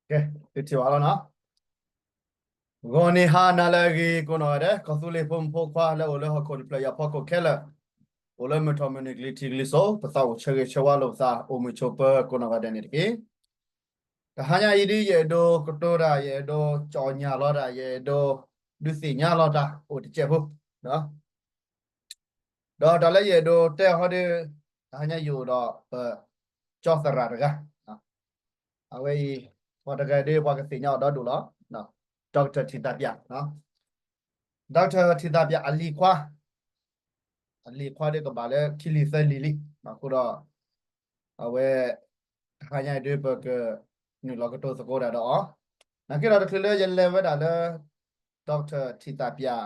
ကဲ, သုထံၣ်ဘၣ်လီၤနီၤ. ဂီၤနံၤဟါနၤလၢအဂ့ၤ ကိးနီၢ်ဂၤဒဲး ကီၢ်သူလ့ၤဖိမုၣ်ဖိခွါလၢအိၣ်လၢဟီၣ်ခိၣ်တဖျၢၣ်အံၤအဖီခိၣ်ခဲလၢာ်, အိၣ်လၢမုၢ်ထီၣ်မုၢ်နုာ်ကလံၤထံးကလံၤစိး ပသးအိၣ်ဆၢဂ့ၤဆၢဝါလိာ်ပသး အိၣ်မုာ်ဆိးပၢၤကိးနီၢ်ဂၤဒဲးန့ၣ်တက့ၢ်. တဟါညါအံၤဒ်ယအဲၣ်ဒိးကတိၤတၢ် ယအဲၣ်ဒိးကၠီၣ်ညၣ်လီၤတၢ် ယအဲၣ်ဒိးဒုးသ့ၣ်ညါလီၤတၢ်အိၣ်တစဲးဖိ ဒီးတၢ်လၢယအဲၣ်ဒိးတဲအီၤဟီဒီး တဟါညါယအိၣ်ဒီးပကၠီသရၣ်တဂၤ, အဝဲအံၤ ပှၤတဂၤဒီးပှၤကသ့ၣ်ညါအီၤဒီဒိၣ်လီၤ. Doctor ထံၣ်သးပၠး, Doctor ထံၣ်သးပၠးအလံၤခွါ, အလံၤခွါဒီးကဘၣ်လၢခံလံၤသၢလံၤလံ, အဃိဒီး အဝဲ တဟါညါအံၤဒ်ပကနုာ်လီၤကတိၤသကိးတၢ်ဒီးအီၤ, နာ်က့ဒီးတချုးလၢယလဲၤဝဲဒၣ်လၢ Doctor ထံၣ်သးပၠး,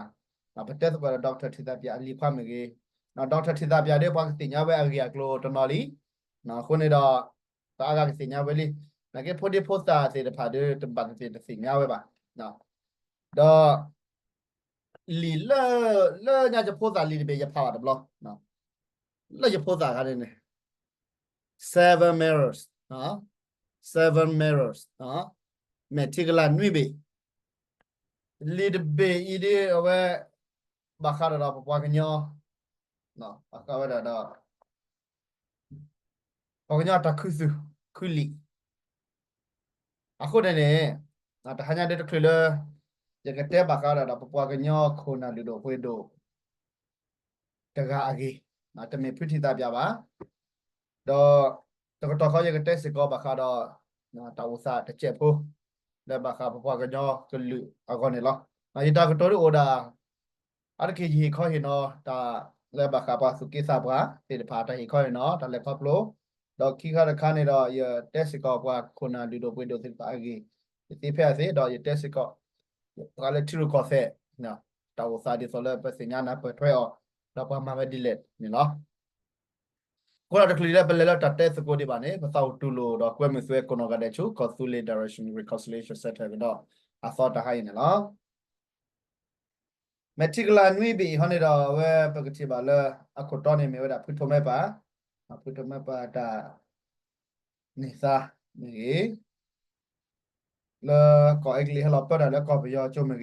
ပတဲသကိးဒီး Doctor ထံၣ်သးပၠးအလံၤခွါမ့ၢ်ဂ့ၤ, Doctor ထံၣ်သးပၠးဒီးပှၤကသ့ၣ်ညါဝဲအဂ့ၢ်အကျိၤတနီၤလံ, အဃိန့ၣ်ဒီး ပှၤအါဂၤကသ့ၣ်ညါဝဲလံ, နာ်က့ဖိဒံဖိသၣ်သ့ၣ်တဖၣ်ဒီး တဘၣ်ကသ့ၣ်တသ့ၣ်ညါဝဲဘၣ်, ဒီး လံာ်လၢ လၢညါယဖိသၣ်လံာ်တဘ့ၣ်ယဖးဘၣ်တဘျီ, လၢယဖိသၣ်ခါန့ၣ်န့ၣ် Seven Mirrors, Seven Mirrors, မဲာ်ထံကလၤနွံဘ့ၣ်, လံာ်တဘ့ၣ်အံၤဒ်အဝဲ ဘၣ်ဃးဒီးပပှၤကညီ, ဘၣ်ဃးဝဲဒၣ်ဒီး ပှၤကညီတၢ်ခူသူၣ်ခူလံာ်, အဃိန့ၣ်န့ၣ် တဟါညါဒ်တချုးလၢ ယကတဲဘၣ်ဃးဒီးပပှၤကညီခိၣ်နၢ်လုၢ်ဒိၣ်ပှ့ၤဒိၣ် တဂၤအဂ့ၢ်, တမ့ၢ်ဖုထံၣ်သးပၠးဘၣ်, ဒီးတကတီၢ်ဃီယကတဲစ့ၢ်ကီးဘၣ်ဃးဒီး တၢ်အိၣ်သးတစဲးဖိ လၢဘၣ်ဃးပပှၤကညီကလုာ်အဂီၢ်န့ၣ်လီၤ. ယတၢ်ကတိၤဒ်အိၣ်ဒၣ် အါတက့ၢ်ယဟ့ၣ်ခီဟ့ၣ်နီၤ တၢ်လၢဘၣ်ဃးပှၤသူၣ်က့သးပှၢ်သ့ၣ်တဖၣ် တၢ်ဟ့ၣ်ခီဟ့ၣ်နီၤ တၢ်လဲၤခီဖျိ, ဒီးခံခါတခါန့ၣ်ဒီး ယတဲစ့ၢ်ကီးပှၤခိၣ်နၢ်လုၢ်ဒိၣ်ပှ့ၤဒိၣ်သ့ၣ်တဖၣ်အဂ့ၢ်, ယသ့ဖဲအသ့, ဒီးယတဲစ့ၢ်ကီး ပှၤလၢထံရူၢ်ကီၢ်သဲး တၢ်အိၣ်သးဒ်သိးလၢပသ့ၣ်ညါနၢ်ပၢၢ်ထွဲအီၤ, ဒီးပှၤမၤဝဲဒ်လဲၣ်န့ၣ်လီၤ. အဃိဒီးတချုးလၢပလဲၤလၢတၢ်တဲသကိးဒံးဘၣ်န့ၣ် ပသးအိၣ်တူၢ်လိာ်ဒီးကွဲမုာ်သုဝဲကိးနီၢ်ဂၤဒဲးဆူ ကီၢ်သူလ့ၤ Direction Reconciliation Center ကဒီး အသီတဟါအံၤန့ၣ်လီၤ. မဲာ်ထံကလၤနွံဘ့ၣ်အံၤဟီန့ၣ်ဒီး အဝဲပကထံၣ်ဘၣ်လၢအခိၣ်တီန့ၣ်မ့ၢ်ဝဲဒၣ်ဖုထိးမဲပၢ်, ဖုထိးမဲပၢ်တၢ်န့ၢ်သါမ့ၢ်ဂ့ၤ, လၢကီၢ်အဲကလံးဟဲလီၤပၢတၢ်လၢကီၢ်ပယီၤကၠိမ့ၢ်ဂ့ၤ,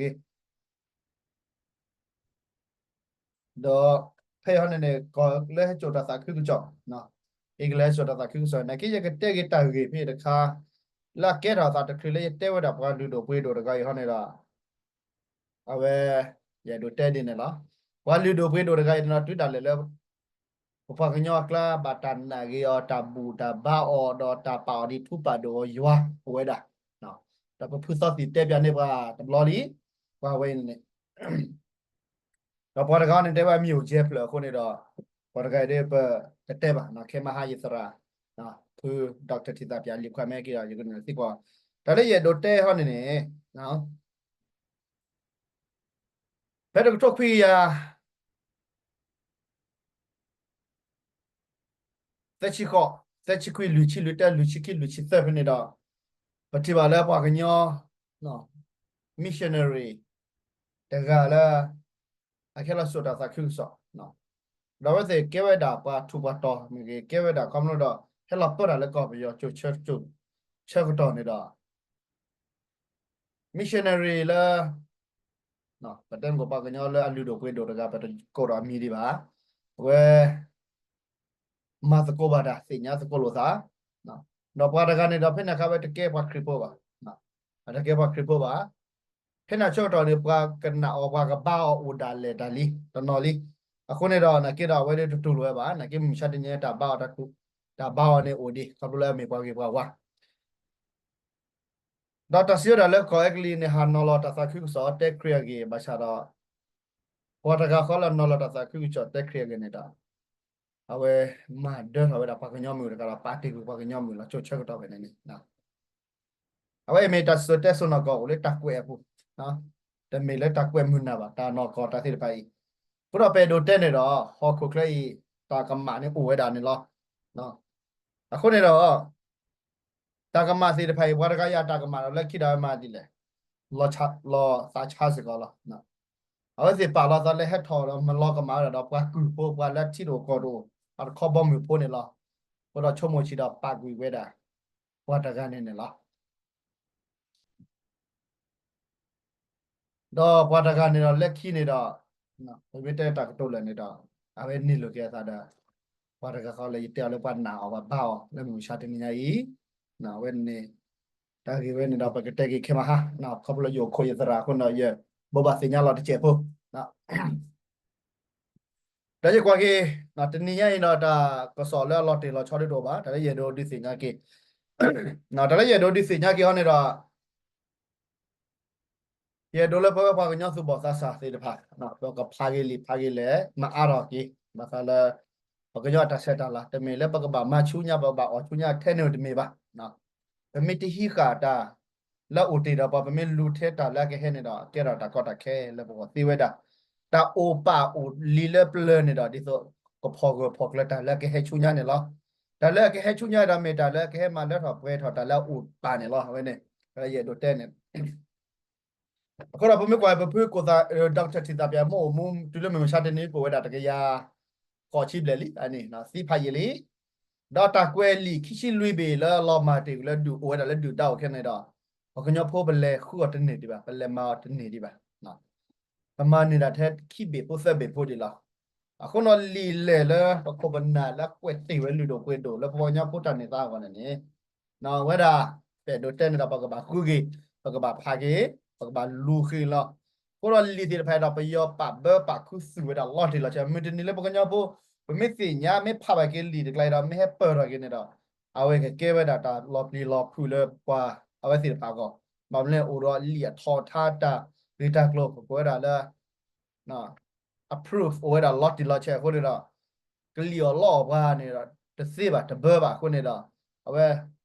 ဒီးဖဲအံၤဟီန့ၣ်န့ၣ် ကီၢ်လၢဟဲစိာ်တၢ်သးခုကစီၣ်, အဲကလံးဟဲစိာ်တၢ်သးခုကစီၣ် နာ်က့ယကတဲက့ၤတၢ်ဂ့ၢ်ဖဲအံၤတခါ, လၢအကဲထီၣ်အသးတချုးလၢယတဲဝဲဒၣ်ပှၤလုၢ်ဒိၣ်ပှ့ၤဒိၣ်တဂၤအံၤဟီန့ၣ်ဒီး အဝဲ ယအဲၣ်ဒိးတဲဒ်န့ၣ်လီၤ. ပှၤလုၢ်ဒိၣ်ပှ့ၤဒိၣ်တဂၤအံၤန့ၣ်ဒီး တုၤဒၣ်လဲာ်လၢ ပပှၤကညီအကျါ ဘၣ်တၢ်နာ်ဂ့ၤအီၤ တၢ်ဘူၣ်တၢ်ဘါအီၤ ဒီးတၢ်ပာ်အီၤဒ်ထူပာ်ဒိၣ်အီၤယွၤအိၣ်ဝဲဒၣ်, ဒီးပဖုသီသံၣ်တဲပၠးန့ၢ်ပှၤတဘျီလံ, ပှၤဝဲအံၤန့ၣ် ဒီးပှၤတဂၤန့ၣ်တဲဝဲအမံၤအိၣ်ယဲၢ်ဖျၢၣ်အဃိန့ၣ်ဒီး ပှၤတဂၤအံၤဒီးပတတဲဘၣ်, ခဲမဟါယသရၣ် ဖု Doctor ထံၣ်သးပၠးလံာ်ခွါမဲက့ၤဒီး ယကနုာ်သံကွၢ်, တၢ်လၢယအဲၣ်ဒိးတဲဟီန့ၣ်န့ၣ် ဖဲတကထိခွံကယၤ သၢဆံဃိး, သၢဆံခွံ, လွံၢ်ဆံ, လွံၢ်ဆံတၢ, လွံၢ်ဆံခံ, လွံၢ်ဆံသၢဖဲန့ၣ်ဒီး ပထံၣ်ဘၣ်လၢပှၤကညီ missionary တဂၤလၢ အကဟဲလီၤစိာ်တၢ်သးခုကစီၣ်, ဒီးအဝဲသ့ၣ်ကဲဝဲဒၣ်ပှၤထူးပှၤတီၤမ့ၢ်ဂ့ၤ, ကဲဝဲဒၣ်ခီဖျိဒီး ဟဲလီၤပၢတၢ်လၢကီၢ်ပယီၤကၠိဆၢကတီၢ်န့ၣ်ဒီး missionary လၢ ပတဲမ့ၢ်ကီးပှၤကညီလၢအလုၢ်ဒိၣ်ပှ့ၤဒိၣ်တဂၤ ပတကိးဒီးအမံၤဒံးဘၣ်, အဝဲ မၤသကိးဘၣ်တၢ် သ့ၣ်ညါသကိးလိာ်သး, ဒီးပှၤတဂၤန့ၣ်ဒီး ဖဲန့ၣ်အခါဝဲတကဲပှၤခရံာ်ဖိဘၣ်, အတကဲပှၤခရံာ်ဖိဘၣ်, ဖဲန့ၣ်ဆၢကတီၢ်န့ၣ် ပှၤကနာ်အီၤ ပှၤကဘါအီၤအိၣ်ဒၣ်လဲာ်တၢ်လံ တနီၤလံ, အဃိန့ၣ်ဒီး နာ်က့ဒီးအဝဲဒၣ်တတူၢ်လိာ်ဝဲဘၣ်, နာ်က့မုၢ်မဆါတနံၤ တၢ်ဘါအီၤ တၢ်ဘါအီၤန့ၣ်အိၣ်ဒံး ခီဖျိလၢအမ့ၢ်ပှၤဂ့ၤပှၤဝါ ဒီးတၢ်စံးဝဲဒၣ်လၢကီၢ်အဲကလံးန့ၣ် ဟးနီၤလီၤတၢ်သးခုကစီၣ်တဲခရံာ်အဂ့ၢ် ဘၣ်ဆၣ်ဒီး ပှၤတဂၤဃီလၢနီၤလီၤတၢ်သးခုကစီၣ်တဲခရံာ်အဂ့ၢ်န့ၣ်ဒီး အဝဲမၤဒၢထီၣ်ဝဲဒၣ်ပှၤကညီမုၣ်တဂၤဒီး ပာ်တ့ၢ်ကွံာ်ပှၤကညီမုၣ်လီၤ ကၠိဆၢကတီၢ်ဖဲန့ၣ်န့ၣ် အဝဲအံၤမ့ၢ်တၢ်စံၣ်စိၤတဲစိၤနီၢ်ကီၢ်အိၣ်လၢတၢ်ကွဲးအပူၤ, တမ့ၢ်လၢတၢ်ကွဲးမုာ်နၢ်ဘၣ် တၢ်နီၢ်ကီၢ်တၢ်သ့ၣ်တဖၣ်အံၤ, အဃိဒီးပအဲၣ်ဒိးတဲန့ၣ်ဒီး ဟီၣ်ခိၣ်ချၢအံၤ တၢ်ကမၣ်န့ၣ်အိၣ်ဝဲဒၣ်န့ၣ်လီၤ. အဃိန့ၣ်ဒီး တၢ်ကမၣ်သ့ၣ်တဖၣ်အံၤ ပှၤတဂၤအံၤအတၢ်ကမၣ်ဒီးလၢခံဒီးမၤဒ်လဲၣ်, လီၤသးဆါစ့ၢ်ကီးလီၤ. အဝဲသ့ၣ်ပာ်လီၤသးလၢဟဲထီၣ်ဒီးမၤလီၤကမၣ်ဝဲဒၣ်ဒီးပှၤကုၢ်ဖိ ပှၤလၢထံတအိၣ်ကီၢ်တအိၣ် အတခီဘီမုၢ်ဖိန့ၣ်လီၤ. အဃိဒီးဆိကမိၣ်ဆံးဒီးပာ်ကွံာ်ဝဲဒၣ် ပှၤတဂၤန့ၣ်န့ၣ်လီၤ. ဒီးပှၤတဂၤန့ၣ်ဒီး လၢခံန့ၣ်ဒီး ပမ့ၢ်တဲတၢ်ကတိၤလၢာ်န့ၣ်ဒီး အဝဲန့ၢ်လိာ်က့ၤအသးဒီး ပှၤတဂၤဃီလၢယတဲအီၤလၢပှၤနာ်အီၤဘၣ်ဘၣ်အီၤ လၢမုၢ်မဆါတနံၤညါအံၤ, အဝဲန့ၣ် တၢ်ဂ့ၢ်ဝဲန့ၣ်ဒီး ပကတဲက့ၤခဲမဟါ, ခီဖျိလၢယအိၣ်ခိးယသရၣ်အဃိန့ၣ်ဒီး ယဘိးဘၣ်သ့ၣ်ညါလီၤတစဲးဖိ ဒီးယကွၢ်က့ၤ တနံၤညါအံၤဒီး တၢ်ကစီၣ်လၢအလီၤတံၢ်လီၤဆဲးဒ်တအိၣ်ဘၣ်, တၢ်လၢယအဲၣ်ဒိးဒုးသ့ၣ်ညါက့ၤ, တၢ်လၢယအဲၣ်ဒိးဒုးသ့ၣ်ညါက့ၤအီၤန့ၣ်ဒီး ယအဲၣ်ဒိးလၢပဝဲပှၤကညီသူၣ်ဘီၣ်သးစၢ်သ့ၣ်တဖၣ် ပကဖးက့ၤလံာ်ဖးက့ၤလဲၣ် မၤအါထီၣ်က့ၤ ဘၣ်ဃးလၢ ပှၤကညီအတၢ်ဆဲးတၢ်လၤ တမ့ၢ်လၢပကဘၣ်မၤဆူညါ ပကဘၣ်အီၣ်ဆူညါထဲန့ၣ်တမ့ၢ်ဘၣ်. ပမ့ၢ်တဟံးဃာ်တၢ်လၢအအိၣ်တ့ၢ်ဒီးပှၤ ပမ့ၢ်လူၤထဲတၢ်လၢအကဟဲန့ၣ်ဒီး ကဲထီၣ်တၢ်ကီတၢ်ခဲလၢပဂီၢ်သ့ဝဲဒၣ်, တၢ်အိၣ်ပာ်အိၣ်လံလၢပျၢၤန့ၣ်ဒီး ဒ်သိးကဖီၣ်ဂၢၢ်ဖီၣ်ကျၢၤတၢ်လၢအကဟဲဆူညါန့ၣ်လီၤ. တၢ်လၢအကဟဲဆူညါဒီးမ့ၢ်တၢ်လၢအကဟဲမၤလၢထီၣ်ပှဲၤထီၣ်တၢ်လၢအအိၣ်ပာ်န့ၣ်လီၤ. အဝဲန့ၣ် ယအဲၣ်ဒိးတဲန့ၣ် အဃိဒီးပမ့ၢ်ကွၢ်ပဖုကိၣ်သး Doctor ထံသးပၠး မ့ၢ်အိၣ်မူတုၤလၢမုၢ်မဆါတနံၤ ကအိၣ်ဝဲဒၣ်တကယၤဃိးဆံဘျဲၣ်လံ, အန့ၣ်သံဖးယံာ်လံ. ဒီးတၢ်ကွဲးလံာ်ခံဆံလွံၢ်ဘ့ၣ်လၢအလီၤမၢ်တ့ၢ်လၢဒုးအိၣ်ဝဲဒၣ်လၢဒုၣ်ဒါအိၣ်ခဲန့ၣ်ဒီး ပှၤကညီဖိပလဲၤဃုအီၤတန့ၢ်ဒံးဘၣ်, ပလဲၤမၤအီၤတန့ၢ်ဒံးဘၣ်. ပမၤန့ၢ်ဒၣ်ထဲခံဘ့ၣ်ဖိသၢဘ့ၣ်ဖိဒံးလီၤ. အဃိဒီးလံာ်လဲၢ်လၢပခိၣ်ပနၢ်လၢကွဲးတ့ၢ်ဝဲလုၢ်ဒိၣ်ပှ့ၤဒိၣ်လၢပပှၤကညီဖိတၢ်န့ၢ်သါအဂီၢ်န့ၣ်န့ၣ် ဝဲဒၣ် ပအဲၣ်ဒိးတဲန့ၣ်ဒီး ပကဘၣ်ဃုက့ၤ, ပကဘၣ်ဖးက့ၤ, ပကဘၣ်လူၤဃ့လီၤ. အဃိဒီးလံာ်သ့ၣ်တဖၣ်ဒီး ပယီၤပာ်ဘၢပာ်ခူသူၣ်ဝဲဒၣ်လီၤတံၢ်လီၤဆဲး မုၢ်တနံၤလၢပှၤကညီဖိ ပမ့ၢ်သ့ၣ်ညါ မ့ၢ်ဖးဘၣ်က့ၤလံာ်တကျါဒီး မ့ၢ်ဟဲပၢၢ်ထီၣ်က့ၤန့ၣ်ဒီး အဝဲကကဲဝဲဒၣ်တၢ်လီၤပျံၤလီၤဖုးလၢပှၤအဝဲသ့ၣ်တဖၣ်အဂီၢ်, ဘၣ်မနုၤလဲၣ် အိၣ်ဒီးလံာ်အထီၣ်ထါတၢ်ဂ့ၢ်တၢ်ကျိၤ ပကိးဝဲဒၣ်လၢ အ proof အိၣ်ဝဲဒၣ်လီၤတံၢ်လီၤဆဲးအဃိန့ၣ်ဒီး ကလံၣ်အီၣ်လီအီၣ်ပှၤန့ၣ်ဒီး တသ့ဘၣ်တဘၢဘၣ်အဃိန့ၣ်ဒီး အဝဲ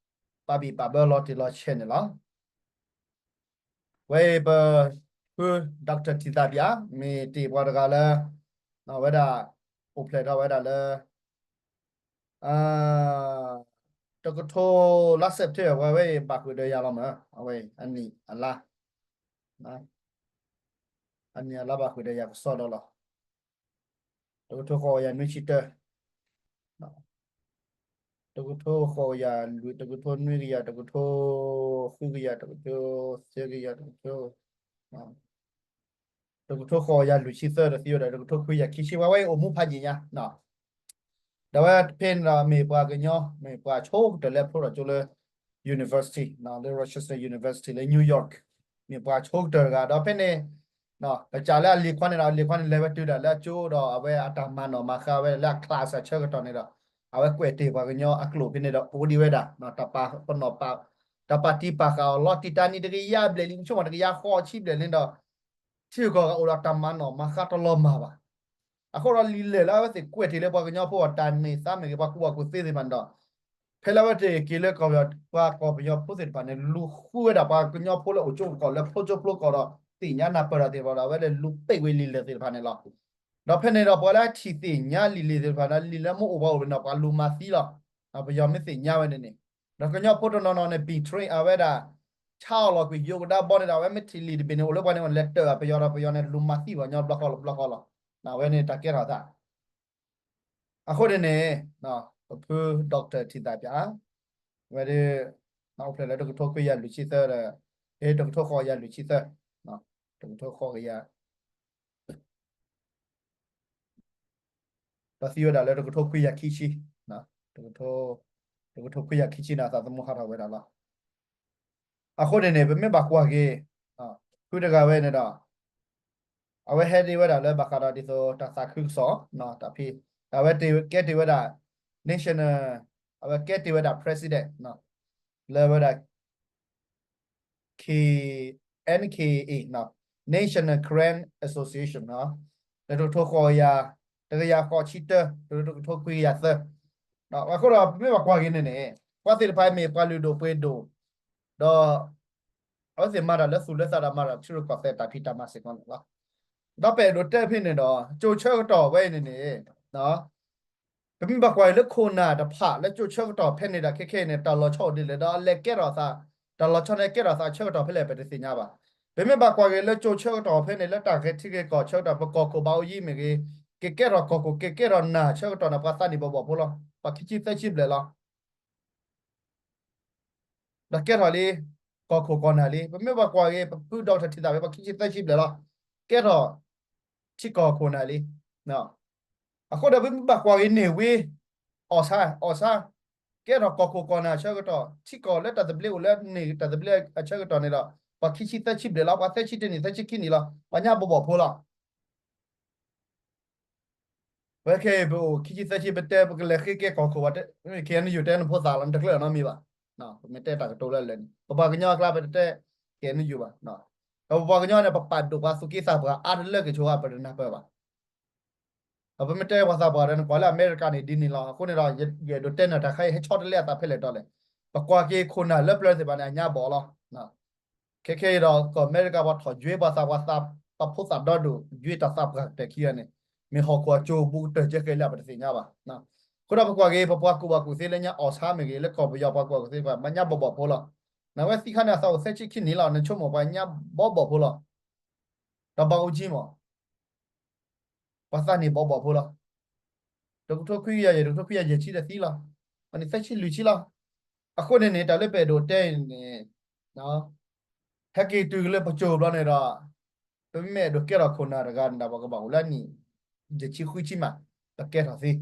ပာ်ဘံၣ်ပာ်ဘၢလီၤတံၢ်လီၤဆဲးန့ၣ်လီၤ. ဝဲအံၤပ ဖု Doctor ထံသးပၠး မ့ၢ်တ့ၢ်ပှၤတဂၤလၢ ဝဲဒၣ် အိၣ်ဖျဲၣ်ထီၣ်ဝဲဒၣ်လၢ တကထိလါ September ဝဲအံၤ ဘၣ်ဃုာ်ဒီးယၤလီၤမး, အဝဲအံၤ အနံၣ်အလါ အနံၣ်အလါဘၣ်ဃုာ်ဒီးယၤကစီဒီလီၤ. တကထိဃိးကယၤနွံဆံတၢ, တကထိဃိးကယၤလွံၢ်, တကထိနွံကယၤ, တကထိဃုကယၤ, တကထိသၢကယၤ, တကထိ တကထိဃိးကယၤလွံၢ်ဆံသၢဒီးသံဝဲဒၣ် တကထိခွံကယၤခံဆံ, ပှၤဝဲအံၤအိၣ်မူဖးယံာ်ညါ ဒီးဝဲဖဲန့ၣ်ဒီးမ့ၢ်ပှၤကညီ မ့ၢ်ပှၤဆိကတၢၢ်လၢဖျိထီၣ်ကၠိလၢ university လၢ Rochester University လၢ New York, မ့ၢ်ပှၤဆိကတၢၢ်တဂၤ ဒီးဖဲန့ၣ် ပစံးလၢအလံၤခွါန့ၣ်ဒီး အလံၤခွါန့ၣ်လဲၤဝဲတုၤဒၣ်လၢအကၠိဒီး အဝဲအတၢ်မၤနီၣ်မၤဃါဝဲလၢအ class အဆၢကတီၢ်န့ၣ်ဒီး အဝဲကွဲးတ့ၢ်ပှၤကညီအကျိာ်ဖဲန့ၣ်ဒီး အိၣ်ဒံးဝဲဒၣ် တၢ်ပာ်ပနီၣ်ပာ် တၢ်ပာ်တံၢ်ပာ်ဃာ်အီၤလီၤတံၢ်တၢ်နံၣ်တကယၤဘျဲၣ်လံ ဆိကမိၣ်တကယၤဃိးဆံဘျဲၣ်လံဒီး ထံဂုၤကီၢ်ဂၤအိၣ်ဒီးတၢ်မၤနီၣ်မၤဃါတလီၤမၢ်ဘၣ်. အဃိဒီးလံာ်လဲၢ်လၢအဝဲသ့ၣ်ကွဲးတ့ၢ်လၢပှၤကညီဖိအတၢ်န့ၢ်သါမ့ၢ်ဂ့ၤ ပှၤကူၣ်ဘၣ်ကူၣ်သ့သ့ၣ်တဖၣ်န့ၣ်ဒီး ဖဲလၢအဝဲသ့ၣ်က့ၤလၢကီၢ်ပယီၤ ပှၤကီၢ်ပယီၤဖိသ့ၣ်တဖၣ်န့ၣ် လူၤဃုဝဲဒၣ်ပှၤကညီဖိလၢအိၣ်ကၠိကီၢ်လၢဖျိကၠိဖျိကီၢ်ဒီး သ့ၣ်ညါနၢ်ပၢၢ်တၢ်သ့ၣ်တဖၣ်ဒီး အဝဲလဲၤလူၤပိတ်ဝဲလံာ်လဲၢ်သ့ၣ်တဖၣ်န့ၣ်လီၤ. ဒီးဖဲန့ၣ်ဒီး ပှၤလၢအထံၣ်သ့ၣ်ညါလံာ်လဲၢ်သ့ၣ်တဖၣ်ဒီး လံာ်လၢမ့ၢ်အိၣ်ပှၤအိၣ်န့ၣ်ဒီး ပှၤလူၤမၤသံလီၤ. ပယီၤမ့ၢ်သ့ၣ်ညါဝဲန့ၣ်န့ၣ် ဒီးကညီဖိတနီၤနီၤန့ၣ် betray အဝဲဒၣ် ဆါအီၣ်လီၤကွံာ်ယိၤကဒါဘီန့ၣ်ဒီး အဝဲမ့ၢ်ထံၣ်လံာ်တဘ့ၣ်န့ၣ် အိၣ်လၢပှၤန့ၣ် လဲၤတၢၢ်ဘၣ်ပယီၤဒီး ပယီၤန့ၣ် လူၤမၤသံပှၤကညီတဘျီဃီလီၤတဘျီဃီလီၤ. အဝဲန့ၣ်တၢ်ကဲထီၣ်သး အဃိန့ၣ်န့ၣ် ပဖု doctor ထံသးပၠး ဝဲဒၣ် အိၣ်ဖျဲၣ်လၢတကထိခွံကယၤလွံၢ်ဆံသၢဒီး တကထိဃိးကယၤလွံၢ်ဆံသၢ တကထိဃိးကယၤ ဒီးသံဝဲဒၣ်လၢတကထိခွံကယၤခံဆံ, တကထိခွံကယၤခံဆံန့ၣ် အသးသမူဟးထီၣ်ဝဲဒၣ်လီၤ. အဃိန့ၣ်န့ၣ် ပမ့ၢ်ဘၣ်ကွၢ်က့ၤ ဖုတဂၤဝဲန့ၣ်ဒီး အဝဲဟဲဒ့ဝဲဒၣ်လၢဘၣ်ဃးဒီးဒ်သိးတၢ်သးခုကစီၣ် တၢ်ဖံး အဝဲကဲတ့ၢ်ဝဲဒၣ် national အဝဲကဲတ့ၢ်ဝဲဒၣ် president လၢဝဲဒၣ် K NKA National Karen Association လၢတကထိဃိးကယၤ တကယၤဃိးဆံတၢ တကထိခွံကယၤသၢ, အဃိဒီးပမ့ၢ်ဘၣ်ကွၢ်က့ၤန့ၣ်န့ၣ် ပှၤသ့ၣ်တဖၣ်မ့ၢ်ပှၤလုၢ်ဒိၣ်ပှ့ၤဒိၣ် ဒီး အဝဲသ့ၣ်မၤတၢ်လၢသူၣ်လၢသးဒီးမၤတၢ်ထံရူၢ်ကီၢ်သဲးတၢ်ဖံးတၢ်မၤစ့ၢ်ကီးန့ၣ်လီၤ. ဒီးပအဲၣ်ဒိးတဲဖဲန့ၣ်ဒီး ကၠိဆၢကတီၢ်ဝဲအံၤန့ၣ်န့ၣ် ပမ့ၢ်ဘၣ်ကွၢ်အံၤလၢခိၣ်နၢ်တဖၣ်လၢကၠိဆၢကတီၢ်ဖဲန့ၣ်ဒီး ခဲခဲအံၤန့ၣ် တၢ်လီၤဆီအိၣ်ဒ်လဲၣ်ဒီး အလဲၤကဲထီၣ်သး တၢ်လီၤဆီန့ၣ်ကဲထီၣ်သးဆၢကတီၢ်ဖဲလဲၣ် ပတသ့ၣ်ညါဘၣ်. ပမ့ၢ်ဘၣ်ကွၢ်က့ၤလၢကၠိဆၢကတီၢ်ဖဲန့ၣ် လၢတၢ်ဂဲၤထံဂဲၤကီၢ်ဆၢကတီၢ် ပကီၢ်ခိၣ်ဘၣ်အိၣ်ယံၤမ့ၢ်ဂ့ၤ ကကဲထီၣ်ကီၢ်ခိၣ် ကကဲထီၣ်နၢ်ဆၢကတီၢ်န့ၣ် ပှၤသးနံၣ်ဘီဘီၣ်ဖိလီၤ. ပှၤခံဆံသၢဆံဘျဲၣ်လီၤ. ဒီးကဲထီၣ်လံ ကီၢ်ခိၣ်ကီၢ်နၢ်လံ. ပမ့ၢ်ဘၣ်ကွၢ်က့ၤ ပဖုဒီကထၢၣ်ထံသးဝံၤ ပှၤခံဆံသၢဆံဘျဲၣ်လီၤ. ကဲထီၣ်ထံကီၢ်ခိၣ်နၢ်လံ. အဃိဒီး ပမ့ၢ်ဘၣ်ကွၢ်က့ၤန့ၢ်ဝံၤ အီၣ်ဆါ အီၣ်ဆါ ကဲထီၣ်ကီၢ်ခိၣ်ကီၢ်နၢ်အဆၢကတီၢ် ထံကီၢ်လၢတၢ်သဘျ့အိၣ်လၢန့ၢ်တၢ်သဘျ့အဆၢကတီၢ်န့ၣ်ဒီး ပှၤခံဆံသၢဆံဘျဲၣ်လီၤ. ပှၤသၢဆံတနံၣ် သၢဆံခံနံၣ်လီၤ. ပှၤညါဘီဘီၣ်ဖိလီၤ. ပခဲအံၤ ပအိၣ်ခံဆံသၢဆံ ပတဲ ပကလဲၤဃ့ကဲကီၢ်ခိၣ်ဘၣ်, ခဲအံၤနယူၤတဲနဖိသၣ်လီၤ, နတကျၢၤနီတမံၤဘၣ်. ပမ့ၢ်တဲတၢ်ကတိၤလၢလၢာ်န့ၣ် ပပှၤကညီအကျါ ပတတဲ ခဲအံၤနယူၤဘၣ်. ဒီးပပှၤကညီန့ၣ် ပပာ်ဒိၣ်ပှၤသူၣ်က့သးပှၢ်အါတလၢက့ၤဆိဝဲ ပတနၢ်ပၢၢ်ဘၣ်. ဒီးပမ့ၢ်တဲပှၤသးပှၢ်ဒီး နကွၢ်လၢအမဲရကၤန့ၣ်ဒ်န့ၣ်လီၤ. အဃိန့ၣ်ဒီး ယအဲၣ်ဒိးတဲနၤတၢ်ခါအံၤ ဟဲဆီတလဲအသးဖဲလဲၣ်တီလဲၣ်. ပကွၢ်က့ၤခိၣ်နၢ်လၢပျၢၤသ့ၣ်တဖၣ်န့ၣ် အညါဘီၣ်လီၤ. ခဲခဲအံၤဒီး ကီၢ်အမဲရကၤ ပှၤထီၣ်ယွ့ပှၤသးပှၢ်သး ပှၤဖိသၣ်ဒီဒိၣ် ယွ့တၢ်သးပှၢ်ကတၢၢ်ခံဂၤန့ၣ် မ့ၢ်ဟီၣ်ခိၣ်အစိၤဘူးကတၢၢ်ကဲဃဲလၢအပတသ့ၣ်ညါဘၣ်. အဃိဒီးပကွၢ်က့ၤ ပပှၤကူၣ်ဘၣ်ကူၣ်သ့လၢညါအီၣ်ဆါမ့ၢ်ဂ့ၤ လၢကီၢ်ပယီၤပှၤကူၣ်ဘၣ်ကူၣ်သ့ပှၤ မၤညါဘီဘီၣ်ဖိလီၤ. နဝဲသံခါန့ၣ် အသးအိၣ်သၢဆံခံနံၣ်လီၤ. နဆိကမိၣ်ပှၤညါဘီဘီၣ်ဖိလီၤ. ဒီးဘၣ်အူကၠံမး ပှၤသးန့ၢ်ဘီဘီၣ်ဖိလီၤ. တကထိခွံကယၤယဲၢ် တကထိခွံကယၤယဲၢ်ဆံဒီးသံလီၤ. အန့ၣ်သၢဆံလွံၢ်ဆံလီၤ. အဃိန့ၣ်န့ၣ် တၢ်လၢပအဲၣ်ဒိးတဲအံၤန့ၣ် ဟဲက့ၤတုၤလၢပစိၤဘျီန့ၣ်ဒီး ပမ့ၢ်အဲၣ်ဒိးကဲထီၣ်ခိၣ်နၢ်တဂၤန့ၣ်ဒီး ပကဘၣ်အိၣ်လၢအနံၣ် ယဲၢ်ဆံဃုဆံမး ပကဲထီၣ်သ့.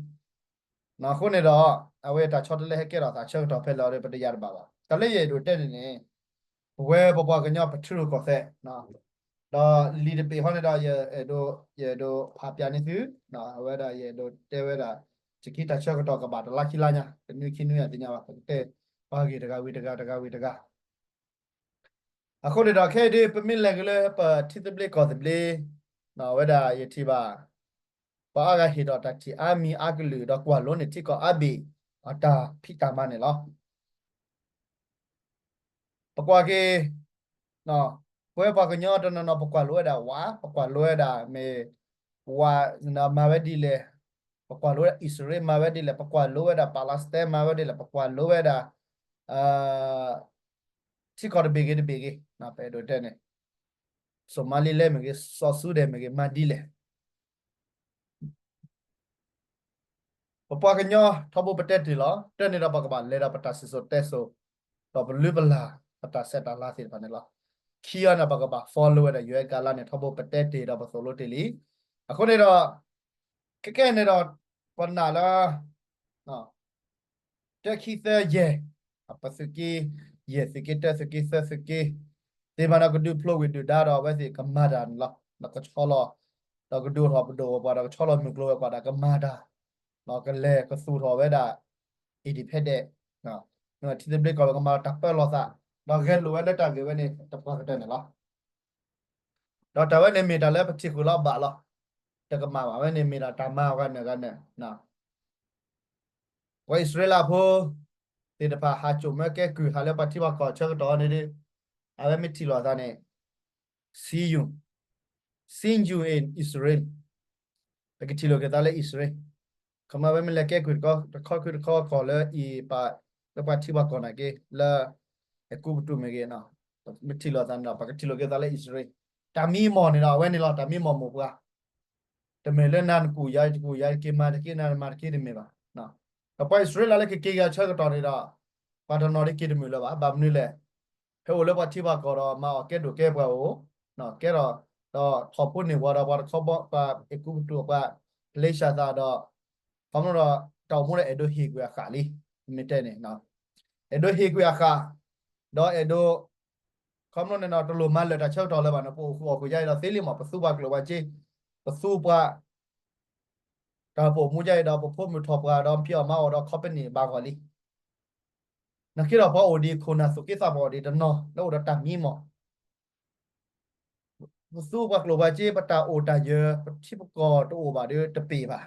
အဃိန့ၣ်ဒီး အဝဲတၢ်ဆီတလဲဟဲကဲထီၣ်သးဆၢကတီၢ်ဖဲလဲၣ်ဒီး ပတယၤတဘၣ်ဘၣ်. တၢ်လၢယအဲၣ်ဒိးတဲန့ၣ်န့ၣ် ပဝဲပပှၤကညီပထံရူၢ်ကီၢ်သဲး ဒီးလံာ်တဘ့ၣ်ဟီန့ၣ်ဒီး ယအဲၣ်ဒိး ယအဲၣ်ဒိးဖးပၠးန့ၢ်သု, အဝဲဒၣ်ယအဲၣ်ဒိးတဲဝဲဒၣ် ယခံတၢ်ဆၢကတီၢ်ကဘၣ်တလါခံလါညါ တနွံခံနွံအသ့ၣ်ညါဘၣ် ပကတဲပှၤဂ့ၢ်တဂၤဝံၤတဂၤ တဂၤဝံၤတဂၤ အဃိန့ၣ်ဒီး ခဲအံၤဒ်ပမ့ၢ်လဲၤက့ၤလၢပထံသဘျ့ကီၢ်သဘျ့ အဝဲဒၣ်ယထံၣ်ဘၣ် ပှၤအါဂၤဟ့ၣ်ဒီးတၢ်ထံၣ်အါမံၤအါကလုာ်ဒီးကွၢ်လိန့ၢ်ထံကီၢ်အါဘ့ၣ် အတၢ်ဖံးတၢ်မၤန့ၣ်လီၤ. ပကွၢ်က့ၤ ပဝဲပှၤကညီတနီၤနီၤ ပကွၢ်လိဝဲဒၣ်ဝး ပကွၢ်လိဝဲဒၣ်မ့ၢ် ဝး မၤဝဲဒ်လဲၣ်, ပကွၢ်လိဝဲဒၣ်အံၣ်စရ့လးမၤဝဲဒ်လဲၣ်, ပကွၢ်လိဝဲဒၣ် Palestine မၤဝဲဒ်လဲၣ်, ပကွၢ်လိဝဲဒၣ် ထံကီၢ်တဘ့ၣ်ဂ့ၤတဘ့ၣ်ဂ့ၤ ပအဲၣ်ဒိးတဲန့ၣ် Somaliland မ့ၢ်ဂ့ၤ South Sudan မ့ၢ်ဂ့ၤ မၤဒ်လဲၣ် ပပှၤကညီထီဘိပတဲတ့ၢ်လီၤ. တၢ်န့ၣ်ဒီးပကဘၣ်လဲၤဒီးပတၢ်စံၣ်စိၤတဲစိၤ ဒီးပလုၢ်ပလၢ် ပတၢ်ဆဲးတၢ်လၤသ့ၣ်တဖၣ်န့ၣ်လီၤ. ခံဂၤန့ၣ် ပကဘၣ် follow ဝဲဒၣ် ယွၤကလါန့ၣ် ထီဘိပတဲတ့ၢ်ဒီးပသိၣ်လိတ့ၢ်လံ. အဃိန့ၣ်ဒီး ခဲကဲန့ၣ်ဒီး ပနာ်လၢ တၢခံသၢယဲၢ်, ပသုးက့ယဲၢ်သုးက့တၢသုးက့သၢသုးက့ သ့ၣ်မၤဒီးကဒုးဖျိဝံၤဒုၣ်ဒါဒီးအဝဲသ့ၣ်ကမၤတၢ်န့ၣ်လီၤ. ဒီးကဆီလီၤ ဒီးကဒုးအိၣ်ထီၣ်ပဒိၣ်ဝဲၤကွာ်ဒီးကဆီလီၤမုၢ်ကျိၤဝဲၤကွာ်ဒီးကမၤတၢ် ဒီးကလဲၤကသူၣ်ထီၣ်ဝဲဒၣ် independent ထံသဘျ့ကီၢ်ပကမၤတၢ်ပၢလီၤသး ဒီးဂဲၤလိာ်ဝဲလၢတၢ်ဂ့ၢ်ဝဲန့ၣ် တပှၤကတၢၢ်န့ၣ်လီၤ. ဒီးတၢ်ဝဲန့ၣ်မ့ၢ်တၢ်လၢပထံၣ်ဃုာ်လီၤဘၣ်လီၤ. တကမၣ်ဘၣ်ဝဲန့ၣ်မ့ၢ်ဒၣ်တၢ်မၤဂၤနၢၤဂၤနၢၤ ပှၤအံၣ်စရ့လးဖိသ့ၣ်တဖၣ် ဟးစိာ်မၢကဲကုၢ်ဟးလၢပှၤထံပှၤကီၢ်ဆၢကတီၢ်န့ၣ်ဒီး အဝဲမ့ၢ်ထံၣ်လိာ်သးန့ၣ် see you, see you in Israel, ပကထံၣ်လိာ်က့ၤသးလၢအံၣ်စရ့လး, ခီမ့ၢ်ဝဲမ့ၢ်လဲၤကဲကုၢ်တခီခုတခီကီၢ်လၢအံၤပာ် လၢပှၤထံပှၤကီၢ်နာ်က့ လၢ အဲၤကူပတူးမ့ၢ်ဂ့ၤ မ့ၢ်ထံၣ်လိာ်သးန့ၣ်ဒီး ပကထံၣ်လိာ်က့ၤသးလၢအံၣ်စရ့လး, တၢ်မံမီၢ်န့ၣ်ဒီး အဝဲန့ၣ်လီၤ တၢ်မံမီၢ်မိၢ်ပှၢ် တမ့ၢ်လၢနၤနကူၣ်ယၤ ယကူၣ်ယၤ ယက့ၤမၤတက့ၢ် နၤနမၤတက့ၢ်တမ့ၢ်ဘၣ်. ဒီးပှၤအံၣ်စရ့လးလၢကက့ၤက့ၤအဆၢကတီၢ်န့ၣ်ဒီး ပှၤတနီၤဒ်က့ၤတမုာ်လၢၤဘၣ်. ဘၣ်မနုၤလဲၣ်, ဟဲအိၣ်လၢပှၤထံပှၤကီၢ်ဒီးမၤအီၣ်ကဲဒိၣ်ကဲပှၤအိၣ်, ကဲဒီး ဒီးထီၣ်ဖိန့ၢ်ဝီဒီးပှၤတခီဘီ ပှၤအဲၤကူပတူးပှၤ ဖလ့ၡသးဒီး ခီဖျိဒီး တၢ်အိၣ်မူဒီးအဲၣ်ဒိးဟ့ၣ်ကွံာ်အဃၣ်လံ, မ့ၢ်တဲန့ၣ် အဲၣ်ဒိးဟ့ၣ်ကွံာ်အဃၣ်, ဒီးအဲၣ်ဒိး ခီဖျိန့ၣ်ဒီး တလိၣ်မၤလၢာ်တၢ်ဆၢကတီၢ်လၢၤဘၣ်န့ၣ် ပအိၣ်ဃုာ်အီၣ်ဃုာ်ယါအံၤဒီးသ့လံမး ပသူပှၤကျိၣ်ပှၤစ့, ပသူပှၤ တၢ်ပအိၣ်မူယါအံၤဒီး ပဖိမုၣ်ထီၣ်ပှၤဒီး ဖံးအီၣ်မၤအီၣ်ဒီး company ဘၣ်ဂီၢ်လံ. နာ်က့ဒီးပှၤအိၣ်ဒံးခိၣ်နၢ်သူၣ်က့သးပှၢ်အိၣ်ဒံးတနီၤ လၢအိၣ်ဒီးတၢ်မံမီၢ် ပသူပှၤကျိၣ်ပှၤစ့ ပတၢ်အိၣ်တၢ်ယၢၤ ပထံပကီၢ်တအိၣ်ဘၣ်ဒီးတပ့ၢ်ဘၣ်.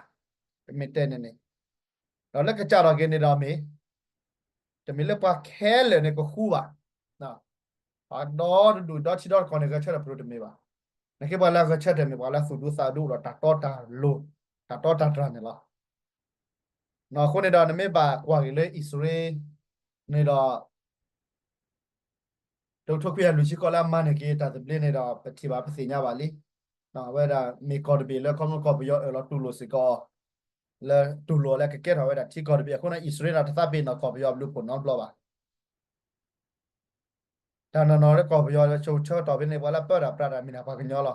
ပမ့ၢ်တဲန့ၣ်န့ၣ် ဒီးလၢကစၢ်ထီၣ်က့ၤန့ၣ်ဒီးမ့ၢ် တမ့ၢ်လၢပှၤခဲလၢာ်န့ၣ်ကဃူဘၣ်. ပှၤဒီတဒူၣ်ဒီထံဒီတကီၢ်န့ၣ် ဂဲၤဆၢထၢၣ်ပဒိၣ်တမ့ၢ်ဘၣ်. နာ်က့ပှၤလၢဂဲၤဆၢထၢၣ်မ့ၢ်ပှၤလၢသူၣ်ဒူသးဒူအိၣ်ဒီးတၢ်တီတၢ်လိၤ တၢ်တီတၢ်တြၢ်န့ၣ်လီၤ. အဃိန့ၣ်ဒီး နမ့ၢ်ဘၣ်ကွၢ်က့ၤလၢအံၣ်စရ့လးန့ၣ်ဒီး တကထိခွံကယၤလွံၢ်ဆံဃိးလၢအမၤန့ၢ်က့ၤတၢ်သဘျ့န့ၣ်ဒီး ပထံၣ်ဘၣ်ပသ့ၣ်ညါဘၣ်လံ. အဝဲဒၣ်မ့ၢ်ကီၢ်တဘ့ၣ်လၢခီဖျိကီၢ်ပယီၤအၢၣ်လီၤတူၢ်လိာ်စ့ၢ်ကီး လၢတူၢ်လိာ်လၢကကဲထီၣ်ဝဲဒၣ်ထံကီၢ်တဘ့ၣ်အဃိန့ၣ် အံၣ်စရ့လးတသးပ့ၤနီၣ်ကီၢ်ပယီၤဘျုးဖှိၣ်နီတဘျီဘၣ်. တၢ်နီၢ်နီၢ်လၢကီၢ်ပယီၤဆၢကတီၢ်ဖဲန့ၣ် ပှၤလၢပၢတၢ်ပြးတၢ်မ့ၢ်ဒၣ်ပှၤကညီလီၤ.